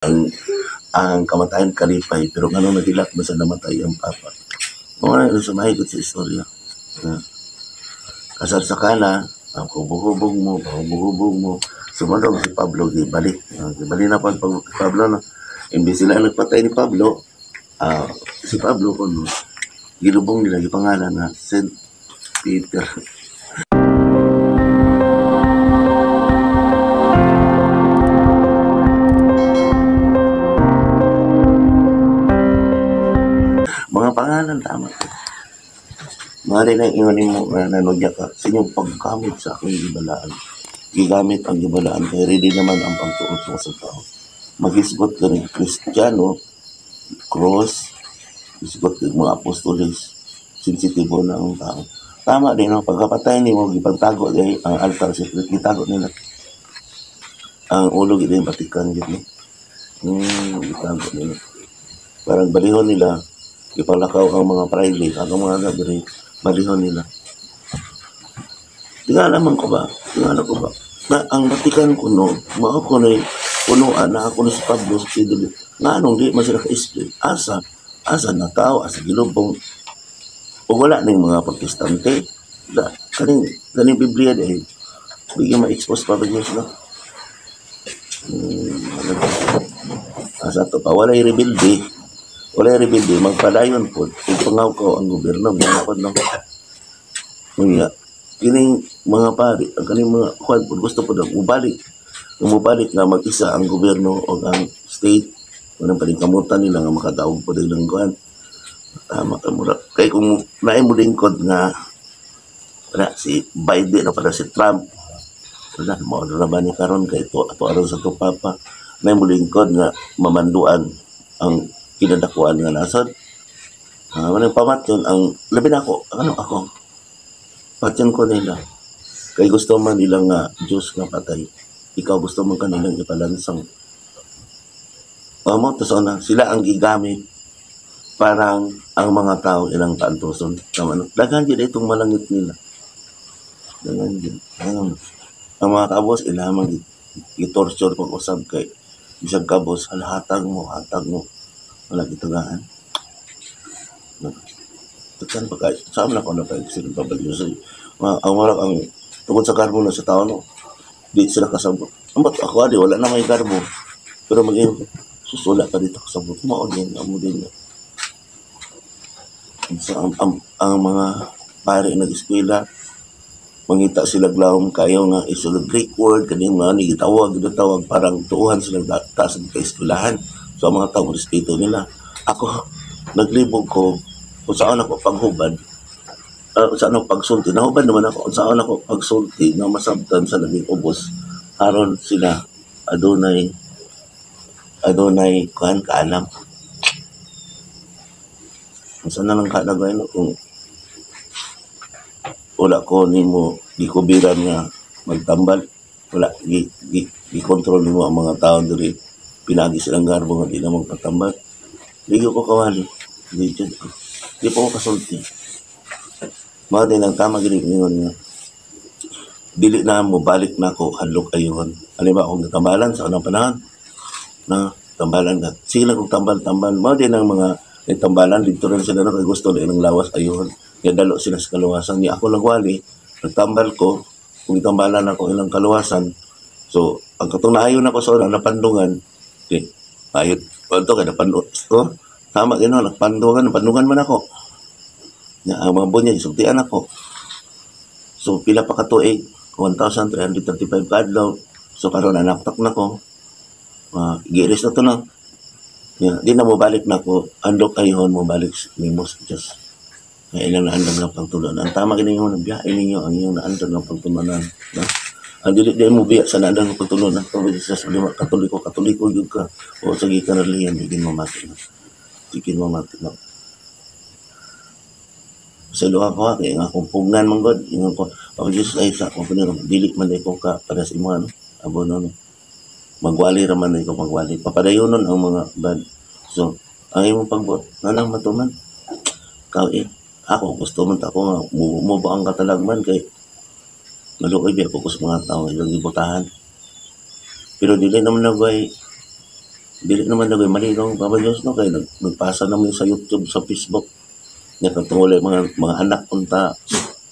Ang kamatayon kalipay, pero nganong nagilak man sa namatay ang papa? Mao na sa mahigit sa istorya. Kasar sa kana, ang hubog-hubog mo, hubog-hubog mo. Sumunod si Pablo, gibalik. Gibalik na pa Pablo na. Imbes sila nagpatay ni Pablo, si Pablo kuno gilubong nila gipangalan na Saint Peter. Mga pangalan tama. Maaari na ingon nimo nga nanudya ka sa inyong paggamit sa akong gibalaan. Gigamit ang gibalaan kay ready naman ang pagtuo sa tao. Maghisgot ka ni Kristiyano, cross, hisgot kag mga apostoles, sensitibo na ang tao. Tama din ang pagkapatay nimo gipagtago dahil ang altar secret gitago nila. Ang ulo gid yung Vatican gid ni. Gitago nila. Parang balihon nila, gipalakaw ang mga praile, ang mga diri balihon nila. Tingala man ko ba? Tingala ko ba? Na ang Vatican kuno, mao ko na punuan na ako na si Pablo sa Pedro. Nga anong di man sila ka-explain? Asa? Asa na tao? Asa gilubong? O wala ning mga Protestante? Da, kaning Biblia dahil bigyan ma-expose pa ba niyo sila? Ano ba? Asa to pa? Walay rebelde. Walay rebelde. Magpadayon po. Ipangaw ko ang gobyerno. Mga po, no? Ngunya, kining mga pari, ang kaning mga kuwan po, gusto po na mubalik. Mubalik na mag-isa ang gobyerno o ang state. Walang paningkamutan nila nga makadaog po din ng kuwan. Tama ka mura. Kaya kung naay mo lingkod nga wala si Biden o para si Trump, wala, mauna na ba ni karon kay ito, ato aron sa to papa, naay mo lingkod nga mamanduan ang kinadakuan nga nasod. Manang pamatyon ang labi na ako, ano ako? Patyon ko nila. Kay gusto man nila nga Diyos nga patay. Ikaw gusto man kanilang ipalansang. Amo to sa una, sila ang gigamit parang ang mga tao ilang paantuson. Tama, no? Daghan jud itong malangit nila. Daghan jud. Ano, ang mga kabos ilang gitorture pag usab kay bisag kabos hatag mo, hatag mo. Wala gitagaan. Tukan pa kay saan na ko na kay sila babalik sa ang wala ang tungod sa garbo na sa tao no. Di sila kasabot. Ambot ako adi wala na may garbo. Pero maging susula pa dito kasabot. Mao din amo din. So, ang mga pare nag-eskwela mangita sila glawom kayo nga isulod Greek word kaning mga ni gitawag gitawag parang tuuhan sila taas sa kaeskwelahan. So ang mga tao respeto nila. Ako naglibog ko kung saan ako paghubad, saan ako pagsulti, nahubad naman ako kung saan ako pagsulti nga masabtan sa labing ubos aron sila adunay kuan kaalam. Unsa na lang kalagay no kung wala ko nimo gikubiran nga magtambal, wala gi kontrol nimo ang mga tao diri pinagi silang garbo nga di na magpatambal. Di ko kawali, di jud ko. Di po ko kasulti. Mao din ang tama gini ingon nga dili na mo balik na ako hadlok ayun. Ano ba akong natambalan sa unang panahon? Na tambalan ka. Sige lang kung tambal-tambal. Mao din ang mga tambalan dito rin sila no kay gusto na ilang lawas ayun. Kaya dalo sila sa kaluwasan. Ni ako nagwali, nagtambal ko, kung itambalan ako ilang kaluwasan. So, ang katong naayon ako sa una, napandungan. Okay. Ayun, ito kay napandungan. So, tama gino, nagpandungan, napandungan man ako. Ya, ang mga bunyag, sultian ako. So, pila pa katuig, 1,335 kaadlaw. So, karon anaktak na ko. Giris na to na. Ya, di na mobalik na ako. Andok ayun, mobalik nimo sa Diyos. Kaya ilang naandam ng pagtulunan. Ang tama kini yung biyahe ninyo, ang inyong naandam ng pagtulunan. No? Ang dili di mo biya sa naandam ng pagtulunan. Kung sa lima, katoliko, katoliko yun ka. O sa gikan na liyan, digin mamati na. Digin mamati na. Sa luha ko, kaya nga akong pugnan man God. Ingon ko, Papa Jesus ay sa akong Panginoon, dili man ko ka para sa imo, ano? Abo no, no. Magwali raman ko magwali. Papadayonon ang mga bad. So, ang imong pagbuot, nanang matuman. Kau ako gusto man ta ako nga mo ba ang katalagman kay maluoy biya ko sa mga tao ilang gibutahan. Pero dili naman nagway Dili naman na malinong, Papa Diyos, no? Kaya nagpasa naman sa YouTube, sa Facebook. Nya katungod mga anak unta,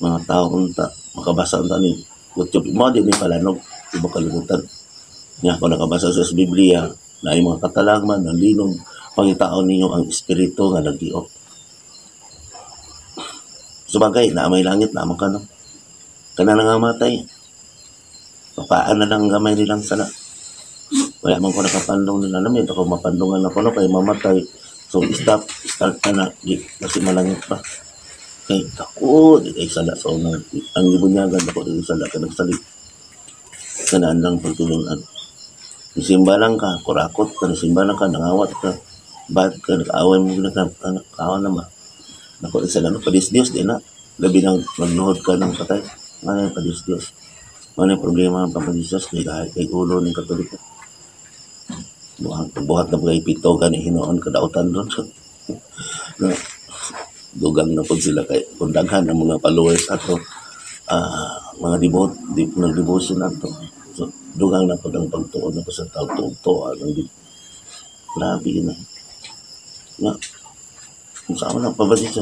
mga tao unta, makabasa unta ni YouTube. Mo din ni palanog, di ba kalimutan. Nya ako nakabasa sa Biblia, na yung mga katalagman, ang linog, pangitaon ninyo ang espiritu nga naggiot. Sabagay, na may langit, na ka no. Kana na nga matay. Papaan na lang gamay nilang sala. Wala man ko nakapandong nila namin. Ako mapandungan ako no, kay mamatay. So stop, start ka na. Di, kasi malangit pa. Kay ako, di kay sala. So ang gibunyagan ako, di sala ka nagsalit. Kanaan lang pagtulungan. Nisimba lang ka, kurakot ka, nisimba lang ka, nangawat ka. Bad ka, nakaaway mo na ka, nakaaway na ba? Nako, isa lang, padis Diyos, di na. Labi nang magluhod ka ng patay. Ano yung padis Diyos? Ano yung problema ng papadis Diyos? Kay, kay ulo ng Katoliko. Buhat, buhat na mga ipito, gani hinuon, kadautan doon. No, dugang na po sila kay kung daghan ang mga followers ato, mga debot, di, nag-devotion ato. So, dugang na po ang pagtuon na po sa tao, tuo ang grabe yun na. Na, kung saan na, papadis.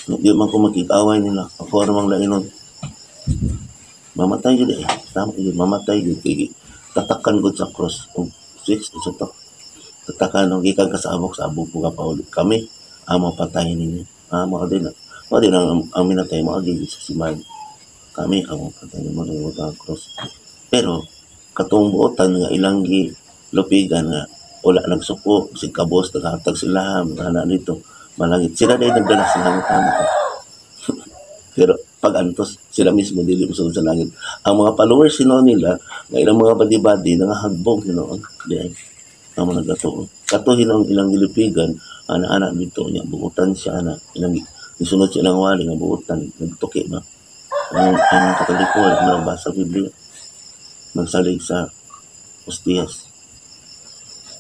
Hindi man ko makikaway nila. Ako ramang lainon. Mamatay yun eh. Tama yun, mamatay yun. Kaya tatakan ko sa cross. Kung six, isa to. Tatakan, nung gikan ka sa abok, sa abok po ka paulit. Kami, amo patayin ninyo. Amo din. Mo din ang minatay mo, agi sa simbahan. Kami, amo patayin mo, mo ang cross. Pero, katong buotan nga ilang gi lupigan nga wala nagsuko, si kabos, naghatag sila, mga anak nito, malangit. Sila dahil nagdala sa langit, tama ko. Pero pag antos, sila mismo dili mosulod sa langit. Ang mga followers sino nila, nga ilang mga badi-badi, nangahagbong hinuon. Di ay, ang mga nagatuo. Kato hinuon ilang gilipigan, ana-ana dito niya, buutan siya, ana, ilang, isunod siya ilang wali nga buutan, nagtuki ba? Ang Katoliko, wala mo nagbasa Biblia. Magsalig sa ostiyas.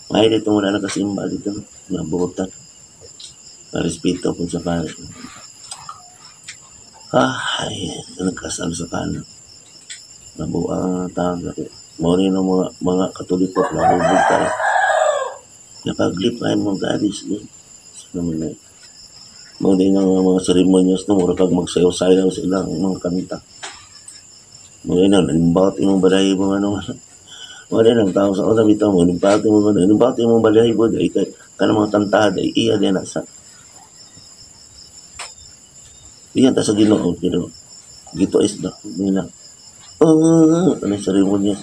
May dito wala nakasimba dito, nga buutan. Respeto po sa pare. Ay, nagkasal sa kanan. Nabuang ang tawag. Mao ni ng mga Katoliko, nahubog ka. Napaglip ay mo God is good. Naman na. Mao din ang mga seremonyas no, mura kag magsayaw-sayaw sa ilang mga kanta. Mga ina, nimbat imong balahibo ano. Mao din ang tao sa una bitaw mo, nimbat imong ano, nimbat imong balahibo dai kay kanang mga kantaha dai iya din na sa iya ta sa Ginoo pero gito is ba nila. Oh, ano seremonyas.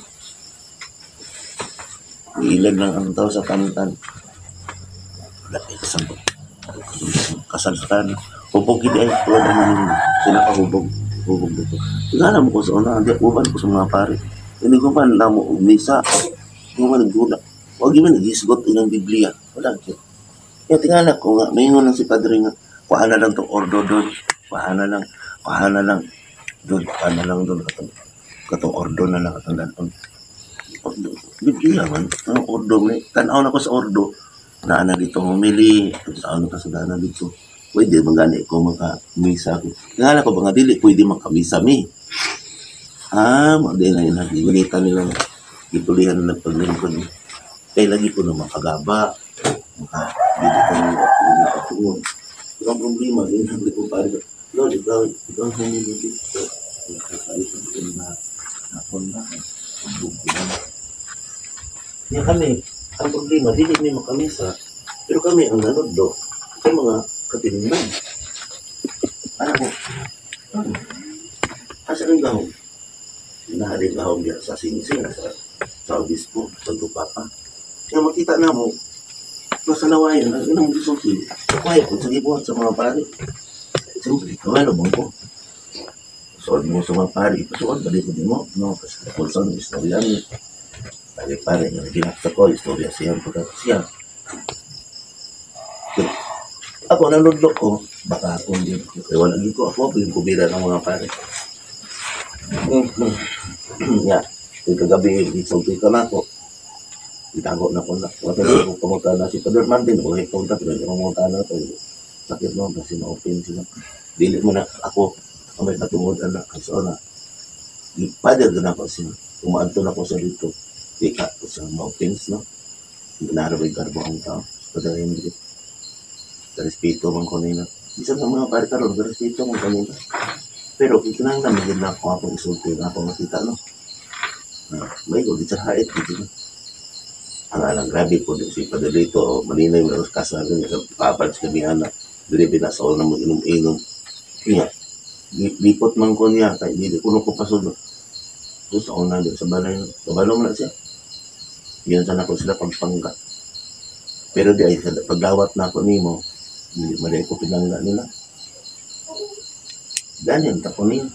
Ilan lang ang tao sa kantan. Wala kay kasabot. Kasal sa kanan. Hubog gid ay wala man sila kahubog. Hubog dito. Tingala mo ko sa una, di uban ko sa mga pare. Hindi ko man namo og misa. Hindi ko man nagdula. Wag man nagisgot ilang Biblia. Wala gyud. Kaya tingala ko nga maingon lang si padre nga kuha na lang tong ordo doon. Kuha na lang. Kuha na lang doon. Kuha na lang doon katong ordo na lang katong daton. Ordo. Biblia man. Ang ordo ni. Tanaw na ko sa ordo. Naa na dito humili. Saan ka sa dana dito. Pwede man gani ko makamisa ko. Tingala ko ba nga dili pwede makamisa mi. Ah, mo di na yun. Gunitan nila. Gitulihan na paglingkod. Kaya lagi ko na makagaba. Maka, dili ko na makatuon. Pero ang problema, yun ang ko pare. Lord, ikaw ang humili dito. Nakakalit ko na nakon na. Kaya kami, ang problema, dili mi makamisa. Pero kami ang nanudlo sa mga katinungnan. Ano ko? Ano? Asa ang gahom? Naharing gahom diya sa singsing, sa obispo, sa papa. Kaya makita na mo, nasa lawayan, ang inang gisulti, kaya kung sa gibuhat sa mga pare. Siyempre, kawalo mo ko. Suod mo sa mga pare, ipasuod ba dito mo? No, kasi kapulson, istorya niya. Pare-pare, nga ginakta ko, istorya siya, pagka siya. Pero, ako, nanudlo ko, baka ako hindi, kaya wala ko, ako yung kubira ng mga pare. Ya, yung kagabi, isulti ka na ako. Itago na ko na. Wala na ako pumunta na si Padre Martin. Okay, punta, pero hindi pumunta na ito. Sakit mo, kasi ma-open sila. Dili mo na ako, ang may katungod anak. Kasi na, i-father na ako siya. Umaanto na ko sa dito. Di ka ko sa ma-offense, no? Naro may garbo ang tao. Padayon diri. Respeto man ko nila. Bisan sa mga pare karon, respeto man ko nila. Pero kinahanglan man gid na ako akong isulti na ako makita, no. May ko gid sa hait gid na. Ang alang grabe po si Padre Lito, malinay mo sa kasal niya papad sa kami anak. Dili bina sa una mo inom-inom. Nga, lipot man ko niya kay dili kuno ko pasulod. So, sa una di sa balay, kabalo man na siya. Yun sana ko sila pagpangga. Pero di ay paglawat na ako nimo, dili man ko pinangga nila. Ganyan ta ko niyo.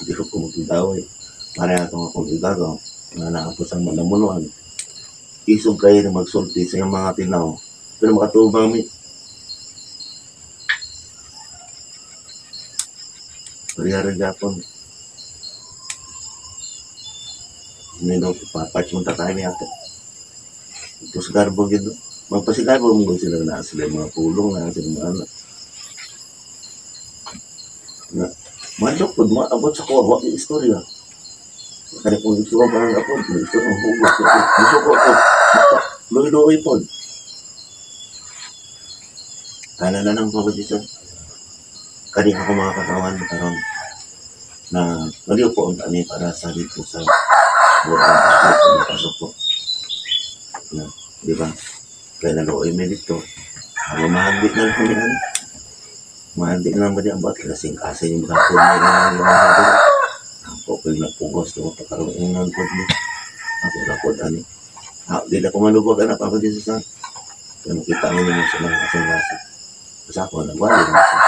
Hindi ko kumutidaway. Para ako akong igagaw nga naapos ang malamunuan. Isog kayo na magsulti sa iyong mga tinaw. Pero makatubang mi. Parehara gapon. Nino papatch mo ta tayo niya ato. Ito sa garbo gid. Magpasigarbo mo sila na sila mga pulong na sila mga anak. Na madlok pud mo abot sa kuha wa istorya. Kaya kung gusto ko parang ako, gusto ko hugot, gusto ko ako, luoy-luoy po. Kana na lang po dito. Kani ako mga katawan karon na maliw po ang tani para sa dito sa buong pasok po. Na, di ba? Kaya naluoy mi dito. Ang mahagdi na lang kami ano. Mahagdi na lang ba di ang bat? Kasing kasi yung mga po na yung mga ako ko'y napugos na pagkaroon po mo. Ako na po, ani. Ah, di na ko malubog, anak, ako dito sa kaya makita mo naman sa mga kasing-kasing. Kasi ako, nagwali na siya.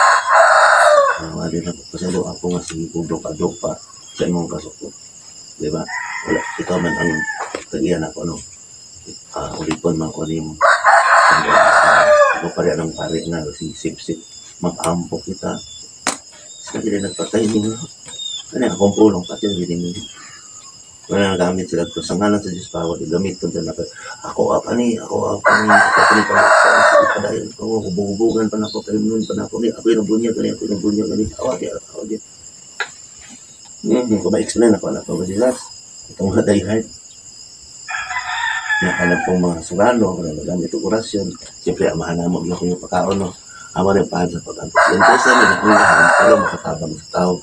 Nagwali na po. Kasi ako nga, sige kong dok pa sa imong kasuko. Di ba? Wala, ikaw man ang tagiyan ako, ano. Ulipon man ko nimo. Ako pa rin ang pare nga, si sip-sip. Mag-ampok kita. Sila sila nagpatay nimo. Ano akong pulong, pati ang gini. Wala na gamit sila ko. Sa ngalan sa Diyos bawal, gamit ko dyan. Ako apa ni, ako apa ni, ako pa ni, padayon ko, hubog-hubogan pa na ako, kalimnon pa na ako, ako yung nabunyag, ako yung nabunyag, ako di, ako di. Kung ma-explain ako, anak ko, Jesus, itong mga die-hard. Nakalam pong mga Surano, wala na gamit ang orasyon. Siyempre, amahan na mo, ako yung pagkaon, no? Ama rin pahan sa pag-antos. Yan po sa amin, ang unahan, pero makatabang sa tao.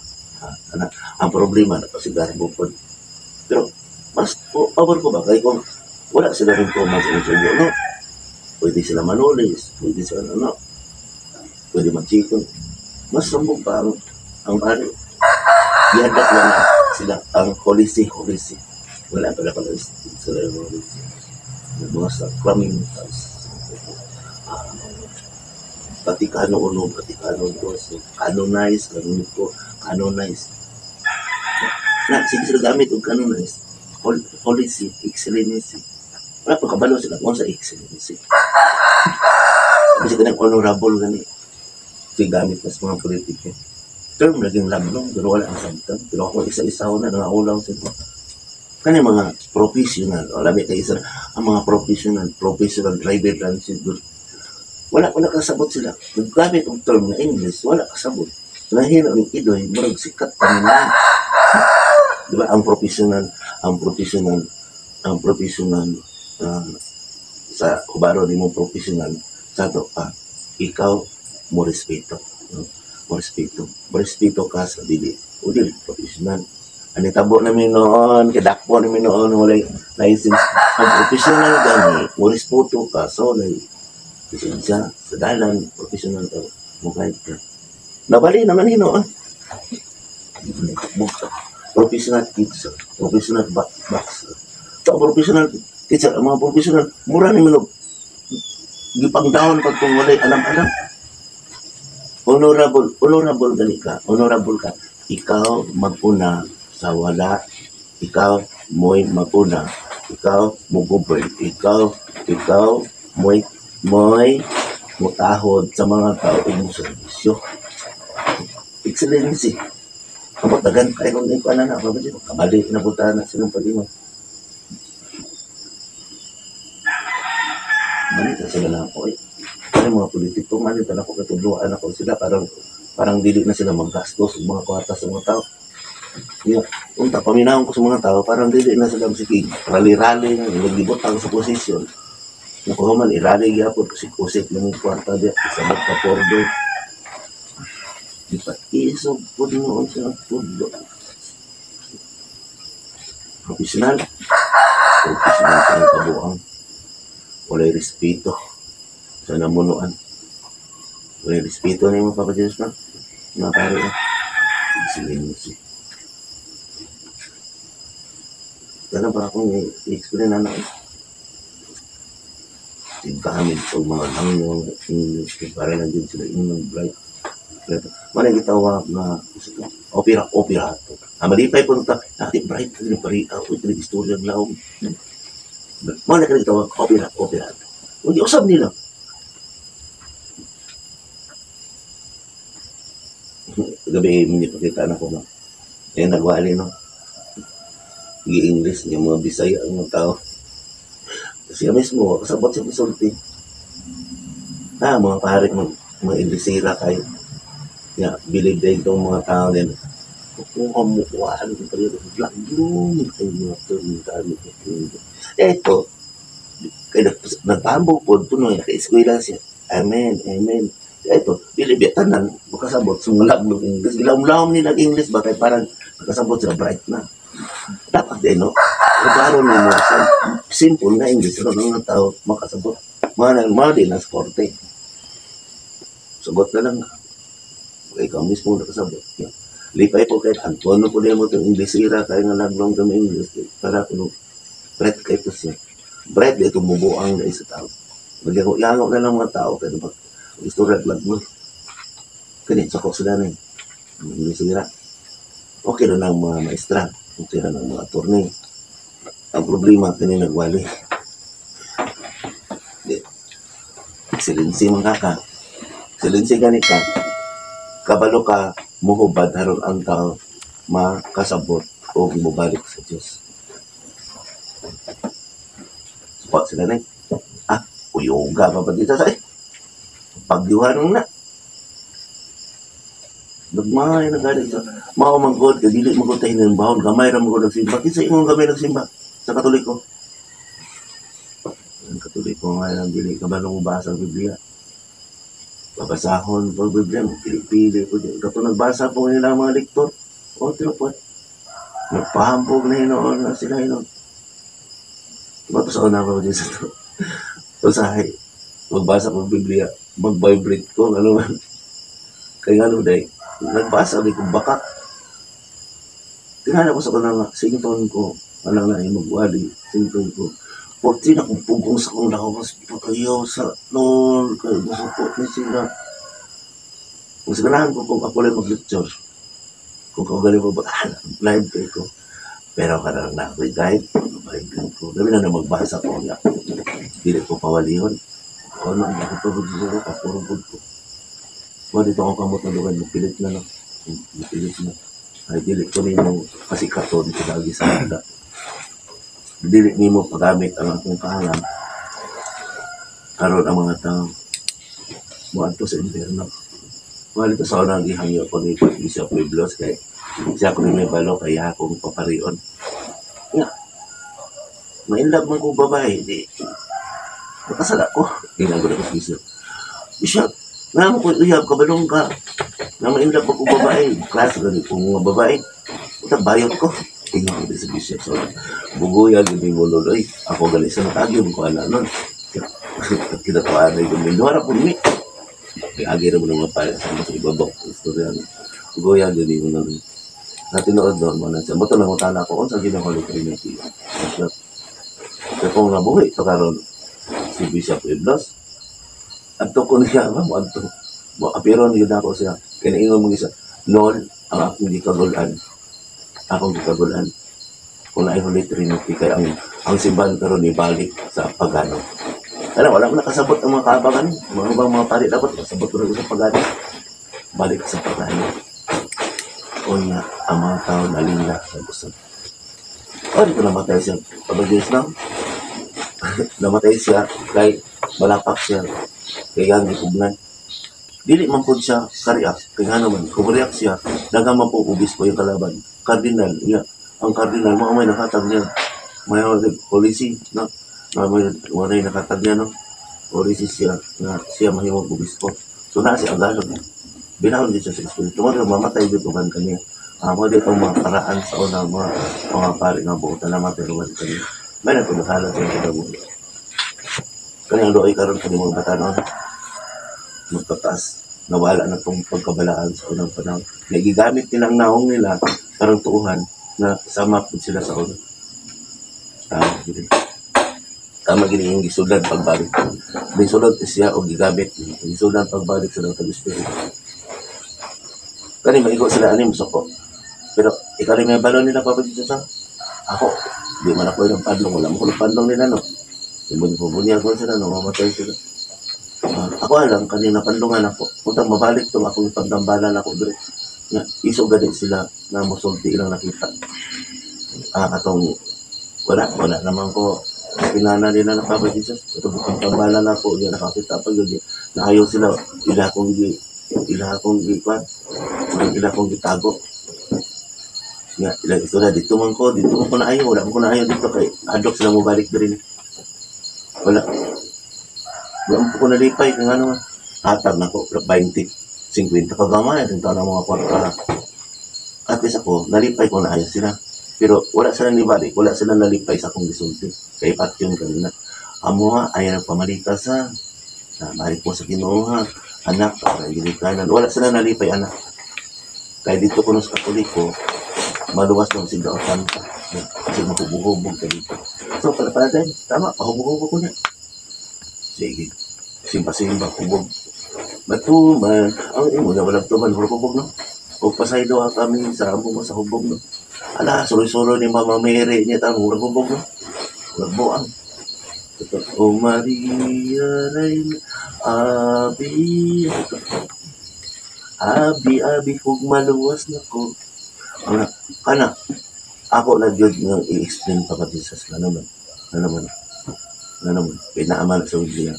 Ana, ang problema na pasigarbo po. Pero mas power ko ba kay kung wala sila rin ko magsusubo, no? Pwede sila manulis, pwede sila ano, pwede magchikon. Mas sumbong pa ang pare. Gihadak lang na sila ang policy, policy. Wala pala pala sila yung policy. Mga sacramentals. Vaticano 1, Vaticano 2, canonize, canonico, canonize. Na, sige sila gamit og canonize. Policy, excellency. Wala pa kabalo sila kung sa excellency. Kasi kanang honorable gani. Sige gamit na sa mga politiko. Term laging lamnong, pero wala ang samtang. Pero ako isa-isa na, nangaulaw sila. Kani mga professional, o labi kay isa, ang mga professional, professional driver transit, wala wala kasabot sila. Naggamit og term nga English, wala kasabot. Nahina ang idoy, murag sikat pa nila. Di ba? Ang professional, ang professional, ang professional, sa kubaro ni mo professional, sa to pa, ikaw mo respeto. No? Mo respeto. Mo respeto ka sa dili. O dili, professional. Ani tabo namin noon, kidakpo namin noon, walay license. Ang professional gani, mo respeto ka, so, like, lisensya, sa dalan, professional ka, mukha ka. Nabali naman hinoon. Professional teacher, professional boxer. So, professional teacher, ang mga professional, mura ni manog. Gipang down pag kung walay alam-alam. Honorable, honorable gani ka, honorable ka. Ikaw maguna sa wala, ikaw mo'y maguna, ikaw mugubol, ikaw mo'y mutahod sa mga tao ug serbisyo. Excellency. Kapag dagan kayo kung ikaw na na, kabalik na buta na silang pag-ingon. Manita sila na ako eh. Ano mga politiko, manita na ako katudluan ako sila, parang dili na sila maggastos ng mga kwarta sa mga tao. Yeah. Unta, paminawon ko sa mga tao, parang dili na sila sige, rally-rally, naglibot ang sa posisyon. Nakuha man, i-rally gyapon, kusik-kusik lang yung kwarta diya, isabot ka pordo. Di pa isog po noon sa pordo. Professional. Professional sa ang kabuang. Walay respeto sa namunuan. Walay respeto na yung mga Papa James na. Mga pare ko. Silensi. Ganun pa akong i-explain na na. Gamit o mga langyong English para lang din sila inyong bright. Mana gitawag na opera opera to. Ah, malipay po ta natin bright kini pari ako ito istorya ng laom. Mana kini gitawag opera opera. Hindi usab nila. Gabi hindi pakita na ko na. Eh nagwali no. Gi-English yung mga Bisaya ang mga tao. Siya mismo, kasabot siya misulti. Ah, mga pare, mga Inglesira kayo. Ya, bilib din itong mga tao din. Kung kamukuhaan ko pa rin, lagyo, kayo mga term gamit. Eto, kaya nagpambog po, tunoy, naka-eskwela siya. Amen, amen. Eto, bilib yan, tanan, makasabot, sumulag ng English. Gilaom-laom nila English ba, kaya parang nakasabot sila, bright na. Dapat din, no? Klaro mo sa simple na English, ano ng tao makasabot. Mga din ang sporte. Sagot na lang. Ikaw mismo nakasabot. Yeah. Lipay po kahit Antonio po din mo itong Inglesira, kaya nga naglong kami English. Para kuno, bread kayo ito siya. Bread ito bubuang na isa tao. Nagyango na lang mga tao, kaya pag istorya lag mo. Kani, sako sila na yun. Inglesira. Okay na ng mga maestra. Okay na ng mga attorney. Ang problema, kani nagwali. Excellency man ka. Excellency gani ka. Kabalo ka, muhubad haron ang tao makasabot o mubalik sa Diyos. Spot sila na. Ah, uyuga pa ba dito sa eh? Pagyuhan na. Nagmay na galing sa mao man god kay dili man gud tayo ng bahon gamay ra man gud nagsimba kinsa imong gamay nagsimba sa Katoliko. Ang Katoliko nga lang dili kabalo mo basa ang Biblia. Babasahon po ang Biblia, pili-pili po. Kato nagbasa po nila mga lektor. Otro po. Nagpahambog na hinoon na sila hinoon. Bato sa una ko din sa to. Usahay, magbasa ko ang Biblia, mag-vibrate ko, ano man. Kaya ano day, nagbasa di ko bakak. Tingnan ako sa kanang sington ko, alang na magwali, sington ko. Porti na kong pugong sa kong lawas, patayaw sa lol, kaya gusto po ni sila. Mas ganahan ko kung ako lang mag-lecture. Kung kagaling mo ba, live kayo ko. Pero karang na ako'y guide, vibrate ko. Gabi na na magbasa ko nga. Dili ko pawalihon. Ano, ang ako pa ko, kapurugod ko. Wala dito ako kamot na lugar, mapilit na lang. Mapilit na. Ay, dili ko nimo kasi katon ko lagi sa handa. Dili nimo paggamit ang akong kaalam. Karon ang mga tao moadto sa impierno. Wala dito sa unang gihangyo ko ni Bishop Pueblos kay siya ko may balo kaya akong paparion. Nga. Mainlove man ko babae, di. Nakasala ko. Ginagawa ko Bishop. Bishop, nga mo ko uyab kabalong ka. Nga mainlove ko babae, klase gani ko mga babae. Uta bayot ko. Tingnan ko sa Bishop. So, bugoya gani mo loloy. Ako gali sa nakagyo ko ana nun. Kinatuan na yung minuara po ni. Kaya agi ra mo ng mga pare sa mga ibabaw. Istorya na. Bugoya gani mo nun. Natinood doon mo na siya. Moto lang utana ko. Unsa gina Holy Trinity. Bishop. Kaya kung nabuhi ito karon si Bishop Eblos, adto ko niya, ma'am, adto. Mo apiron gyud ako siya. Kaya ingon mo isa, Lord, ang akong gikagulan. Akong gikagulan. Kung naay Holy Trinity kay ang simbahan karon ibalik sa pagano. Kaya wala mo nakasabot ang mga kaabangan. Mga ibang mga pari dapat nakasabot ko sa pagano. Balik sa pagano. Unya, ang mga tao nalingla sa gusto. O, dito namatay siya. Pabagis na. Namatay siya kay malapak siya. Kaya ang gipugnan. Dili man pud siya ka-react. Kay ngano man, kung react siya, daghang man po obispo yung kalaban. Cardinal, niya. Ang cardinal, mga may nakatag niya. May policy, no? Na may, may nakatag niya, no? Policy siya, na siya mahimong obispo. So, na si Agalog. Binahon din siya sa espiritu. Mo mamatay dito uban kaniya. Mo dito mga paraan sa una, mga pari nga buotan na matay uban kaniya. May nagpagakalat siya sa damo. Kaniyang doay karon kani mga batanon. Magtataas. Nawala na itong pagkabalaan sa unang panahon. Nagigamit nilang naong nila karong tuuhan na sama po sila sa una. Tama gini. Tama gini yung gisudan pagbalik. Gisudan siya o gigamit. Gisudan pagbalik sa ng tag-espiritu. Kani maigo sila ani musoko. Pero ikaw rin may balon nila pa sa ako. Di man ako yung padlong. Wala mo ko ng padlong nila, no. Di mo niyo ko sila, no. Mamatay sila. Ako alam, kanina pandungan ako. Puntang mabalik itong akong pagdambalan ako dire. Nga, iso gani sila na musulti ilang nakita. Katong, wala naman ko. Pinana nila na Papa Jesus. Ito bukang tambalan ako. Nga nakakita pa yun. Naayaw sila. Ila akong gitago. Nga, ilang istorya, dito man ko naayaw. Wala man ko naayaw dito kay adok sila mo balik diri. Wala. Wala mo ko nalipay kung ano man. Hatag na ko, 20, 50 kagamay, itong taon ng mga kwarta. At least ako, nalipay ko na ayos sila. Pero wala sila nibalik, wala sila nalipay sa akong gisulti. Kay patyon kanina. Amo ha, ayaw nagpamalikas ha. Balik mo sa Ginoo ha. Anak, para ginikanan. Wala sila nalipay, anak. Kaya dito ko sa Katoliko, maluwas lang sila o tanta. Kasi mahubuhubog ka dito. So, pala din, tama, pahubuhubog ko na. Sige. Simba-simba, hubog. Matuman, ang imo na walang tuman, hubog, no? O pasaydo ang kami sa amo mo sa hubog, no? Ala, suloy-suloy ni Mama Mary niya, tang hurag hubog, no? Hurag buang. O Maria, Reina, Abi, Abi, Abi, kung maluwas na ko. Ana, kana, ako na gyud nga i-explain pa ka Jesus. Ano man, ano man, ano man, pinaaman sa Biblia.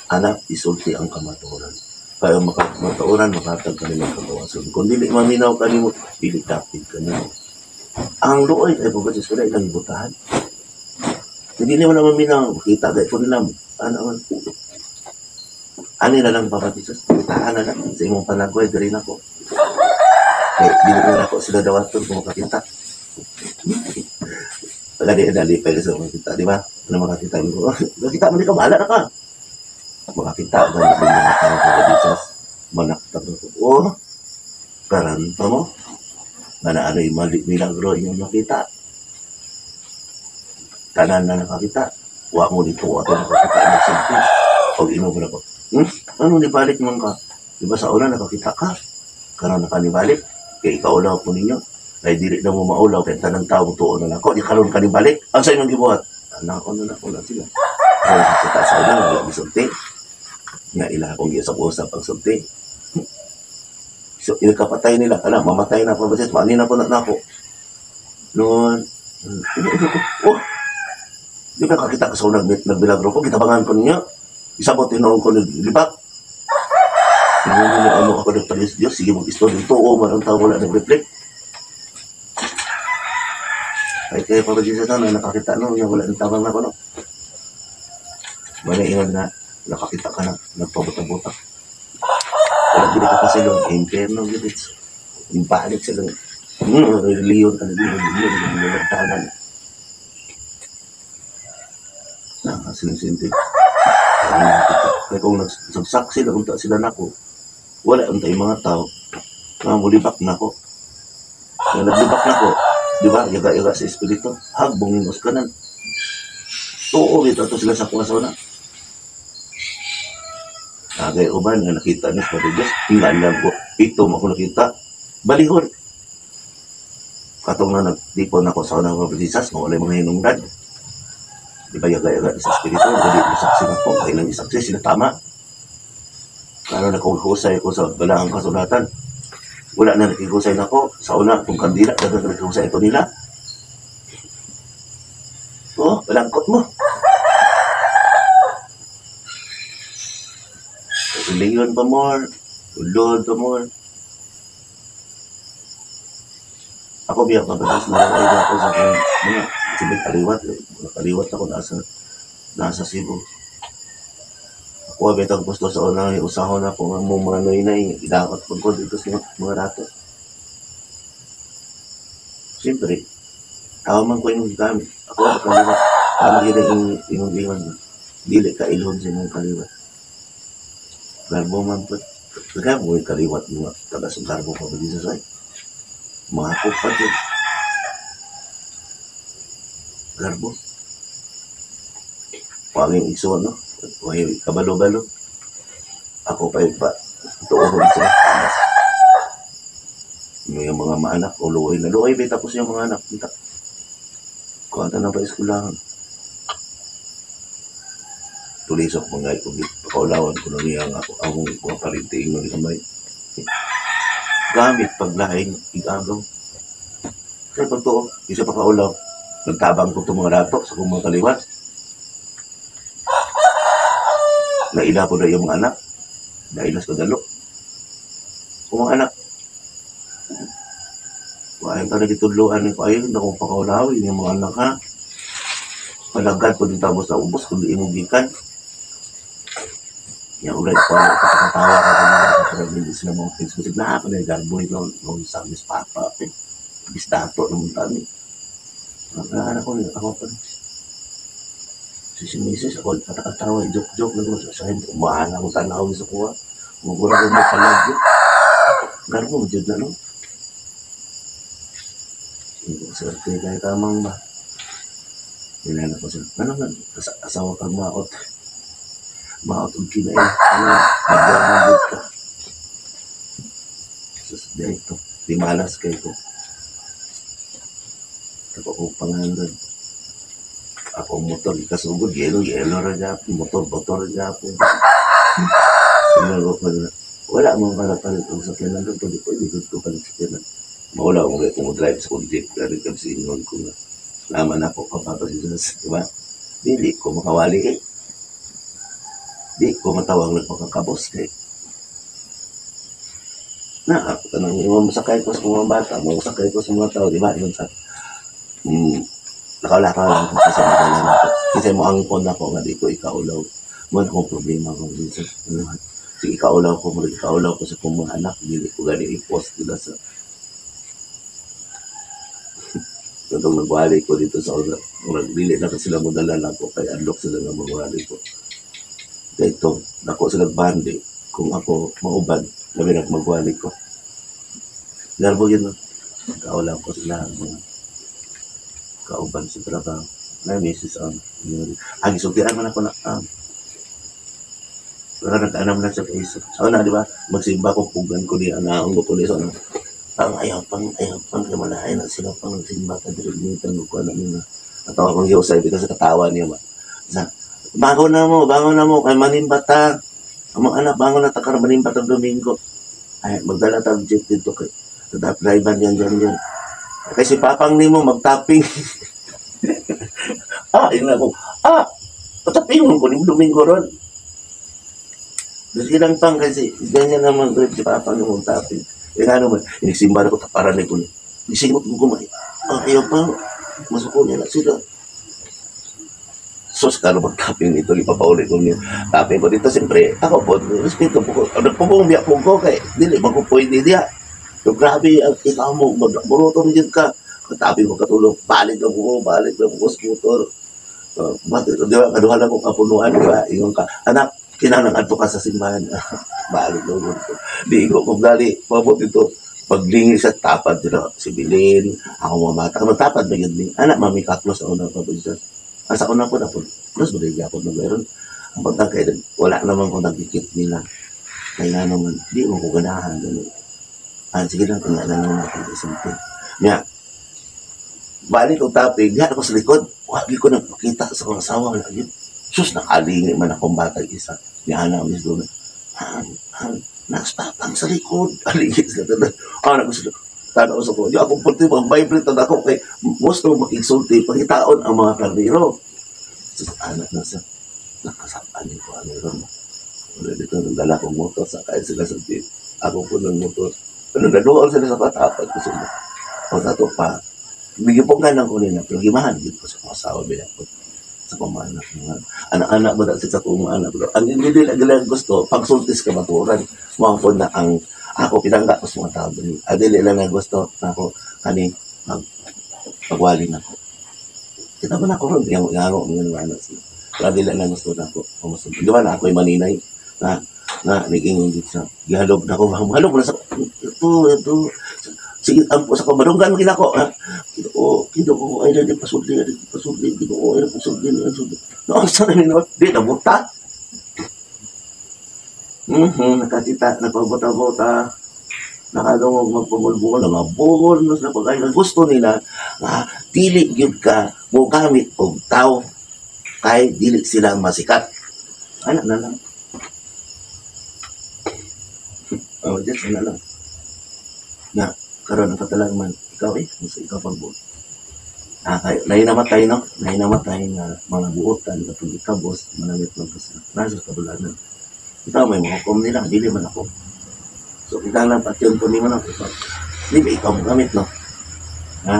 Anak, isulti ang kamatuoran. Kaya matuoran, makatag ka nila kagawasan. Kung dili maminaw ka nimo, dili dapit ka nimo. Ang luoy ay pagkatis ko na ilang butahan. Hindi nila naman maminaw, kita gay ko nila mo. Ano man. Ani na lang papatisas, butahan na lang. Sa imong panagway, diri na ko. Eh, dili na ako sila dawaton kung makakita. Wala di nalipay ka sa makakita, di ba? Ano makakita mo? Makakita mo di ka, bahala na ka. Makakita ka ng mga tao ko Jesus. Manaktak na ko. Oh, karanta mo. Mana-anay mali milagro inyong nakita. Tanan na nakakita. Wa mo dito, wa nakakita ng sinti. O ino mo na ko. Ano nibalik man ka? Di ba sa una nakakita ka? Karon nakanibalik. Kaya ikaw ulaw po ninyo. Ay dili na mo maulaw kaya tanang tao tuon na nako. Di karon kanibalik. Ang sa inyong gibuhat? Anak ko na nako na sila. Kaya nakakita sa una, wala gisulti. Nga ila akong giusap-usap ang sulti. So, ilkapatay nila. Ala, mamatay na ako. Basis, maani na po na nako. Noon, oh, di ba kakita ka sa unang nagbilagro ko? Kitabangan ko ninyo. Isabot, tinuon ko naglibak. Tinuon mo, ano ako nagpalis Diyos. Sige, mag-istorya. Tuo man ang tao wala nag-reflect. Ay, kaya pa ba Jesus na nakakita, no? Yung wala ng tabang na ko, no? Wala ingon na nakakita ka na, nagpabuta-buta. Wala gid ka kasi doon, imperno gid. Ibalik sila. Reliyon ka na dito, reliyon, tanan. Nakasilang-sinti. Kaya kung nagsaksak sila, unta sila nako, wala unta yung mga tao, na mulibak nako. Kaya naglibak nako, di ba? Yaga-yaga sa espiritu, hagbong inos ka na. Tuo, dito ito sila sa kuwasaw na. Nagay uban nga nakita ni sa Diyos, hingan ko, ito mo ako nakita, balihon. Katong na nagtipon ako sa unang mga Jesus, mawala yung mga hinungdan. Di ba yaga-yaga sa espiritu, dali isaksi na ko, kailang isaksi, sila tama. Kano nakahusay ko sa balaang kasulatan. Wala na nakihusay na ko, sa una, kung kandila, dagang nakihusay ito nila. Oh, balangkot mo. Leon pa more. Lord mo. Ako biya pagkakas na ay ako sa mga sige kaliwat, mga kaliwat ako nasa Cebu. Ako bitang gusto sa una usahon ako nga mo mga noy idakot pud ko dito sa mga rato. Siyempre, tao man ko imong gigamit. Ako ang kaliwat. Ang dili imong ingon. Dili ka ilhon sa imong kaliwat. Garbo man po. Kaya mo yung kaliwat mo. Taga sa garbo pa ba sa say? Mga pa dyan. Garbo. Wanging igsuon, no? Wanging kabalo-balo. Ako pa yung pa. Tuohon sila. Yung mga maanak, o luoy na. Luoy, ba tapos yung mga anak. Kita. Kuha na pa eskwelahan. Tulisok mga ito. Pakaulawan ko na niya ang ako. Ang mga parinti ingon ni kamay. Gamit paglaing igagaw. Kaya pagtuo, isa pa kaulaw. Nagtabang ko itong mga rato sa kong mga kaliwat. Naila ko na yung mga anak. Nailas ko dalo. Kung mga anak, ayaw ka nagitudloan ko ayun, akong pakaulaw, yung mga anak ha. Palagad ko din tapos na ubos, kundi imong gikan. Yang ulay ko, katawa ka na, pero hindi sila mga kids. Kasi na ako na yung garbo, ikaw, nung sa mis papa, eh. Bisdato naman tani. Ang anak ko, ako pa. Si misis, ako, katakatawa, joke-joke na ko sa akin, umahan ako tanaw sa kuha. Mugura ko mo palag. Garbo, jud na, no? Swerte kayo tamang ba? Nilala ko siya. Ano nga? Asawa ka maot. Maot og kinain. Ano? Magdamag ka. Sus, di ito. Di malas kayo ko. Ako ko pangandan. Ako motor, ikasugod. Yelo, yelo ra gapon. Motor, motor ra gapon. Wala mong kalapalit ang sakyanan. Pwede pwede ko palit sakyanan. Mawala akong kaya kung drive sa kong jeep. Pero kami sa ingon ko na naman ako kapapa si Jesus. Diba? Dili ko makawali eh. Di ko matawag nagpakakabos kay. Na, ako tanang masakay ko sa mga bata, masakay ko sa mga tao, di ba? Yun sa, nakaulakaw lang ko sa mga lang ako. Kasi mo angkon ako nga di ko ikaulaw. Mo akong problema ko Jesus. Sige, ikaulaw ko, murag ikaulaw ko sa kong mga anak, dili ko gani i-post nila sa katong nagwali ko dito sa una, murag dili na kasi sila modala na ako, kaya unlock sila nga magwali ko. Dito, dako sila bandi, kung ako mauban, labi na magwali ko. Garbo yun, no? Kaulaw ko sila, mga kauban sa trabaho. Na misis ang ang gisultian man ako na pero nag-anam na sa kaisip. So na, di ba? Magsimba ko, pugan ko di, anaong ko ni so na. Pang ayaw pang kay malahay na sila pang nagsimba ka diri nitang ko na nila. Natawa kong Yosay because katawa niya ba. Sa bangon na mo kay manimba ta. Ang mga anak bangon na ta karon manimba ta Domingo. Ay magdala ta og jeep dito kay driver yan yan yan. Kay si papang nimo magtaping. Ah, yun ako. Ah, pataping ko ning Domingo ron. Sige lang pang kasi ganyan naman grip si papang nimo magtaping. Eh nga naman, inigsimba na ko taparan ko. Gisingot ko kumay. Ah, ayaw pa. Masuko niya na sila. Sus, kano magtaping ito, ipapauli ko niya. Taping ko dito, siyempre, ako po, respeto po ko. Nagpupong biya po ko, kay, dili, ba ko pwede diya. So, grabe, ang ikaw mo, magburuto mo dyan ka. Katabi ko katulog, balik lang ko, scooter. Di ba, kaduha lang ko kapunuan, di ba? Ingon ka, anak, kinahanglan adto ka sa simbahan. Balik lang ko. Di ko kung gali, mabot ito. Paglingi sa tapad sila, si Bilin, ako mga bata. Magtapad ba yun? Anak, mami, kaklos sa una pa po siya. Ah, sa una po na po. Close ba rin ako na meron? Ang pagkakay, wala naman kung nagkikit nila. Kaya naman, di mo ko ganahan. Ganun. Ah, sige lang, kung na lang natin isulti. Nga, balik ko topic, diyan ako sa likod. Wagi ko nagpakita sa kong asawa. Wala yun. Sus, nakalingi man akong bata isa. Ni Ana, miss doon. Han, han, nastapang sa likod. Alingi sila. Ah, nagusto. Tanaw sa ko. Di ako punti, mag-vibrate na ako kay gusto makigsulti, pangitaon ang mga karniro. Sus, anak na sa nakasapan ko, ano ron. Wala dito, nagdala kong motor, sakay sila sa jeep. Ako po ng motor. Pero naduol sila sa katapat ko sila. O sa to pa, bigyan lang ko nila, pero gimahan gid ko sa akong asawa bilang ko sa pamanak mga anak-anak ba sa akong mga anak. Pero ang hindi nila nila gusto, pagsultis ka maturan, mao po na ang ako pinangga ko sa mga tao diri. Adili lang na gusto na ako kani pagwali na ko. Kita ba na ako ron, yung yango mga anak sila. Pero dili na gusto na ako. Di ba na ako'y maninay na na nag-ingon dito sa gihalob na ko, halob na sa ito ito, sige, ampo sa kabarunggan mo ko ha. Ginoo, Ginoo, ay na pasudli, ay pasudli, Ginoo, ay pasudli, ay pasudli. No, sa ni no, di na buta. Nakakita, nagpabota-bota, nakadungog magpabulbul, nga bungol na sila pagkain. Gusto nila nga dili gyud ka mo gamit og tao kay dili sila masikat. Ana na lang. Oh, just ana lang. Na karon ang katalagman, ikaw eh, sa ikaw pagbuot. Ah, kay lahi namatay no, lahi namatay nga mga buotan katong ikabos manamit man ka sa nasa kabulanan. Ikaw may mahukom nila, dili man ako. So kinahanglan patyon ko nimo no. Ikaw, di ba ikaw mogamit no? Ha?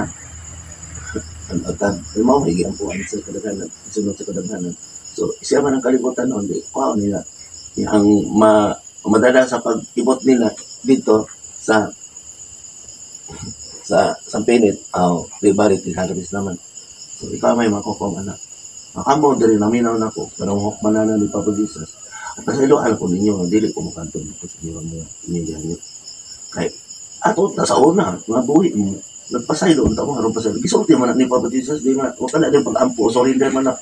Ang atan, may mao may giampuan sa kadaghanan, sunod sa kadaghanan. So siya man ang kalibutan noon, di kuha nila. Ang madala sa pag-ibot nila dito sa sa Sampinit, aw, di balik di harvest naman. So ikaw may makukom anak. Makamo diri naminaw nako, pero hukman na ni Papa Jesus. At pasayloan ko ninyo, dili ko mokadto dito sa inyo mga inyo. Kay ato ta sa una, nga buhi mo, nagpasaylo unta mo aron pasaylo. Gisulti man na ni Papa Jesus, di man wa kana din pag-ampo, surrender man na.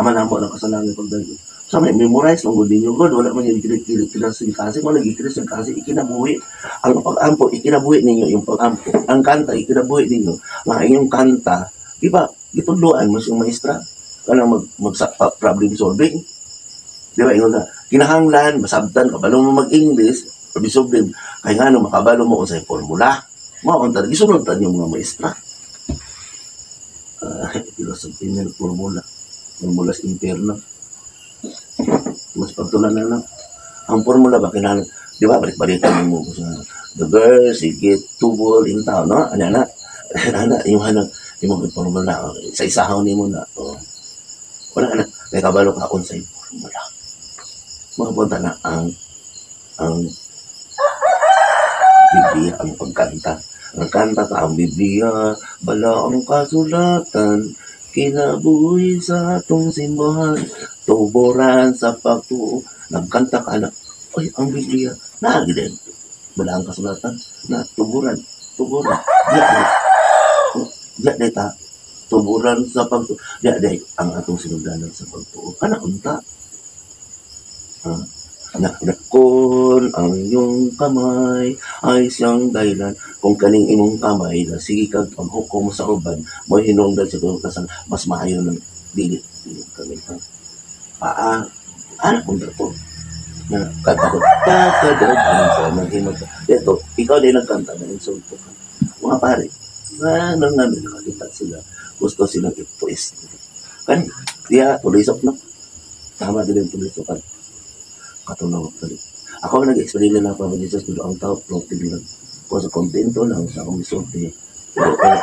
Ama namo ang kasalanan pagdayon. Sa may memorize lang gud ninyo God, wala man yung kili kasi kasi wala gikris kasi ikinabuhi. Ang pag-ampo ikinabuhi ninyo yung pag-ampo. Ang kanta ikinabuhi ninyo. Nga inyong kanta, di ba? Gitudloan mo siyang maestra kanang mag, mag problem solving. Di ba ingon na kinahanglan masabtan kabalo mo mag-English, problem solving kay ngano makabalo mo unsay formula. Mao ang gisunod ta yung mga maestra. Philosophy ng formula. Formula sa impyerno. Mas pagtulan na lang. Ang formula ba, kinahanglan, di ba, balik-balikan mo sa the girls, you get two ball in town, no? Ano na? Ana, yung hanang, yung mga formula, oh, sa isahaw ni mo na, oh. Wala na, may kabalo ka unsay formula. Makapunta na ang Biblia, ang pagkanta. Ang kanta ka ang Biblia, bala ang kasulatan, kinabuhi sa atong simbahan, tuboran sa pagtuo. Nagkanta ka na, ay, ang Biblia, naagi din. Bala ang kasulatan, na tuboran, tuboran. Diya, diya, diya ta, tuboran sa pagtuo. Diya, diya, ang atong sinugdanan sa pagtuo. Kana unta. Ah, na, kun ang iyong kamay ay siyang dahilan kung kaning imong kamay na sige kag paghukom sa uban mo hinungdan sa kasal mas maayo ng dili dili kami ha paa ano kung dato na kanta ko kakadog ang sa maghimod ka dito ikaw din nagkanta na insulto ka mga pare na nang namin nakakita sila gusto silang i-twist kan diya tulisok no tama din yung tulisok kan katulong dali. Ako ang nag-explain na pa Jesus pero ang tao floating lang. Ko sa kontento lang sa akong misulti. Pero wala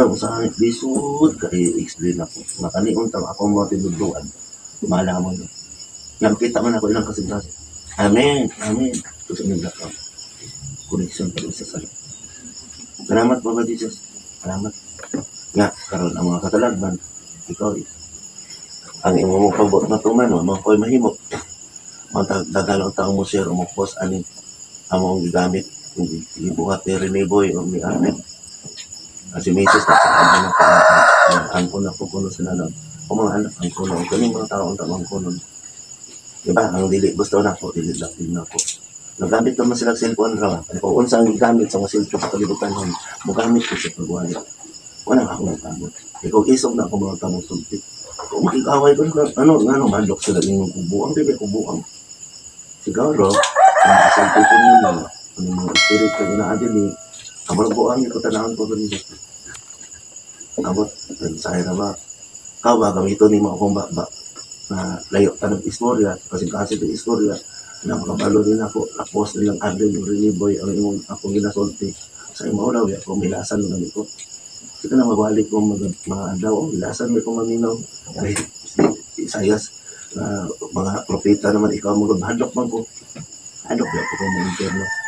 ko ano sa akin, lisod ka i-explain ako. Makanion tao ako mo tinudluan. Malaman mo. Nakita man ako ilang kasing-kasing. Amen, amen. Ito sa inyong lakaw. Connection pa rin sa sala. Salamat, Papa Jesus. Salamat. Nga, karon ang mga katalagman, ikaw is ang imo mo pabot matuman mo ko'y mahimo. Matagdagan ang taong mo share mo post ani amo ang gigamit gibuhat ni Rene Boy o ni Arnett. Kasi misis na sa amo na pa ang kuno ko kuno sila lang. O mga anak ang kuno kani mga tao ang ang kuno. Diba? Ang dili gusto na ako, dili lang din ako. Nagamit naman sila cellphone raw. Kung unsa ang gigamit sa mga cellphone sa kalibutan hon, mogamit ko sa pagwali. Wala akong nagamit. Ikaw isog na ako mga tamong sulti. Kung makikaway ko, ano, ano, madok sila yung kubuang, di ba kubuang? Siguro, ang sulti ko nila, ang mga espiritu na adili, kamar buang ko tanahon ko ganito. Abot, saya na ba? Kau ba, gamito ni mo akong ba, ba? Na layo ta ng istorya, kasing-kasing ng istorya, na makabalo din ako, na-post nilang Arlen o Rene Boy ang imong akong ginasulti. Sa imo daw, ako milasan na ko. Sige na magwali ko mga adlaw, oh, hilasan mo ko maminaw. Ay, si Isayas, na mga propeta naman, ikaw mo hadlok man ko. Hadlok ko mo impyerno.